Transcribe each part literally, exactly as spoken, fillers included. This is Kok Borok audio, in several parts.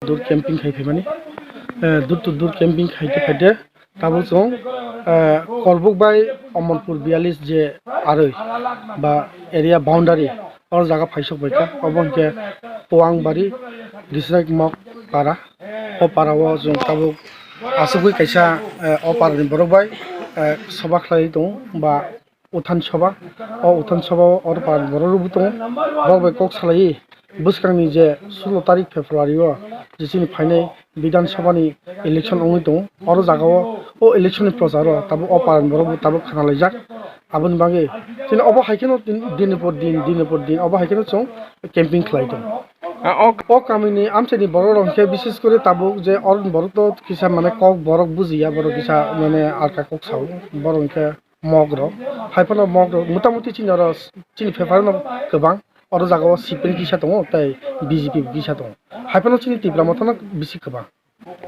Dur camping khai phaimani, eh, door to door camping khai te khai te tabuk chwng, eh, Korbuk bai Amarpur biyalis je arwi ba area boundary, o jaga phaisok bai kha, obo hwnkhe Puangbari, District Mok para. O para o chwng tabuk asugwi kaisa, eh, o para ni borok bai, eh, soba khlai tongo ba uthan soba. O uthan soba o oro para borok rwbwi tongo. Borok bai kok salaiwi bwskangni je sulo tarik February o je chini phainai Bidhan Sabha ni election wngwi tongo. Oro jaga o, o election ni prochar o tabuk o para ni borok bo tabuk khna laijak. Aboni bagwi chini obo hai kheno din, din ni por din, din ni por din obo hai kheno chwng camping khlai tongo. Ah, ok. O kami ni amchai ni borok rok hwnkhe bises kore tabuk je oro ni borok to kisa mane kok borok bujiya, borok kisa mane alka kok sao, borok hwnkhe Mog rok, hai phano Mog rok, mota moti chini oro, chini phephar no kwbang, oro jaga o C P M kisa tongo, tei B J P bo kisa tongo, hai phano chini Tipra Motha no bisi kwbang.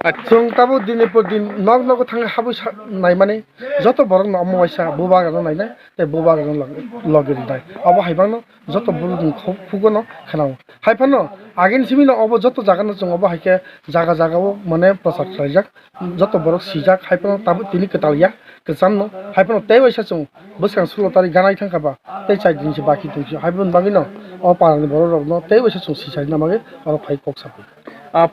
Ach- Chwng tabuk din ni por din nok nogo thangwi habwi sa-, naimani, joto borok no omo waisa bubagra no nainai, tei bubagra no log-, logi rwnai, abo hai phano joto borok ni kho-, khugo no khwnao. Hai phano agini simi no obo joto jaga no chwng obo hai khe jaga jaga o mane prochar khlaijak. Joto borok sijak, hai phano tabuk tini kwtal ya, kwcham no, hai phano tei waisa chwng bwskang sulo tarik ganai thang kha ba, tei chai din se baki tong si, hai phano bagwi no o para ni borok rok no tei waisa chwng sisai na bagwi oro phai kok sapui. Ah,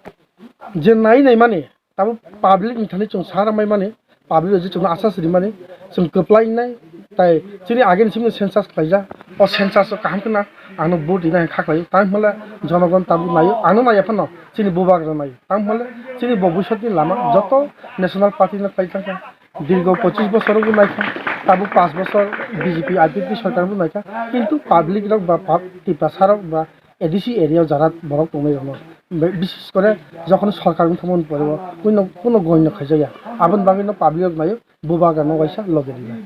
je nai nai mani tabuk public ni thani chwng sa ramai mani, public rok je chwng no asas ri mani, chwng kwplai nai, tai chini agini simi census khlaijak, o census o kaham khwna ang no vote rina kha khlai, tamo hwnle jonogon tabuk naio, ang no naiya phano chini bubagra naio, tamo hwnle chini bo bwswk ni lama joto national party no khlai thang kha. Dirgo pochis bosor bo naikha, tabuk panch bosor B J P I P F T sorkar bo naikha, kintu public rok ba pub-, Tiprasa rok ba A D C area o jara borok tongnai rok no, be-, bises kore jokhon sorkar wng thangmani pore o kuno, kuno goino khaijakya, aboni bagwi no public rok naio, bubagra no waisa loge rina.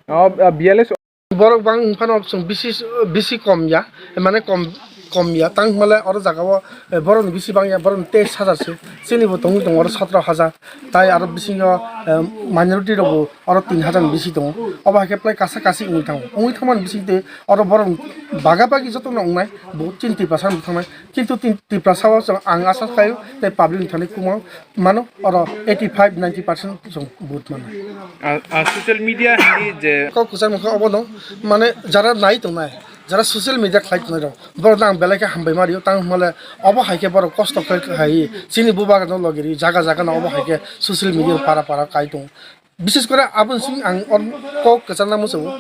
O, ah, B L S Borok bang wng phano chwng bisi, bisi kom ya, mane kom, kom ya. Tang hwnba le oro jaga o, eh, borok ni bisi bang ya, borok ni teis hajar se. Chini bo tongwi tongo oro sotro hajar. Tai aro bisingo, eh, minority rok bo oro tin hajar ni bisi tongo. Obo hai khe plai kasa kasi wngwi thango. Wngwi thangmani bising twi oro borok ni baga bagi joto no wngnai, bo chini Tiprasa no thangnai. Kintu tin-, Tiprasa o chwng ang asa khlaio tei public ni thani khumao mano oro eighty five ninety percent chwng vote mano. A, a, social media hindi je kok kwchang mokhe obo no, mane jara nai tongnai, jara social media khlai tongnai rok, borok no ang belai khe hambai ma rio, tang hwnba le obo hai khe borok kosto khlai khlai chini bubagra no logi ri, jaga jaga no obo hai khe social media para para kai tongo. Bises kore aboni simi ang or kok kwchangna muchungo.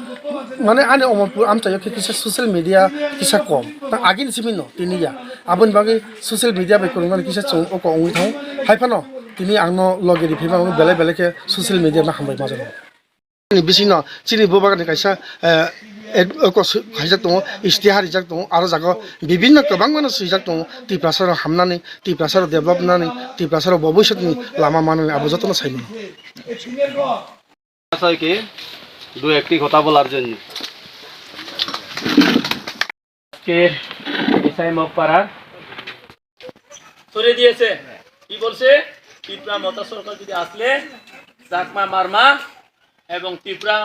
Mane ani Omorpur amchaio khe kisa social media kisa kom. Ta agini simi no tini ya. Aboni bagwi social media bai kwrwngmani kisa chwng oko wngwi thango. Hai phano tini ang no loge ri phima wngwi belai belai khe social media no hambai majano. Ni bisingno chini bubagrani kaisa, eh, ad-, oko su-, khaijak tongo, istihar rijak tongo, aro jaga o bibinno kwbangmano swijak tongo, Tiprasa rok hamnani, Tiprasa rok develop nani, Tiprasa rok bobiswtni lama manani abo jotono sai mano. আশয় কি দু একটি কথা বলার জন্য। আজকে ইসাই মগপাড়ার সরিয়ে দিয়েছে। কি বলছে? ত্রিপুরা মতা সরকার যদি আসলে চাকমা, মারমা এবং ত্রিপুরা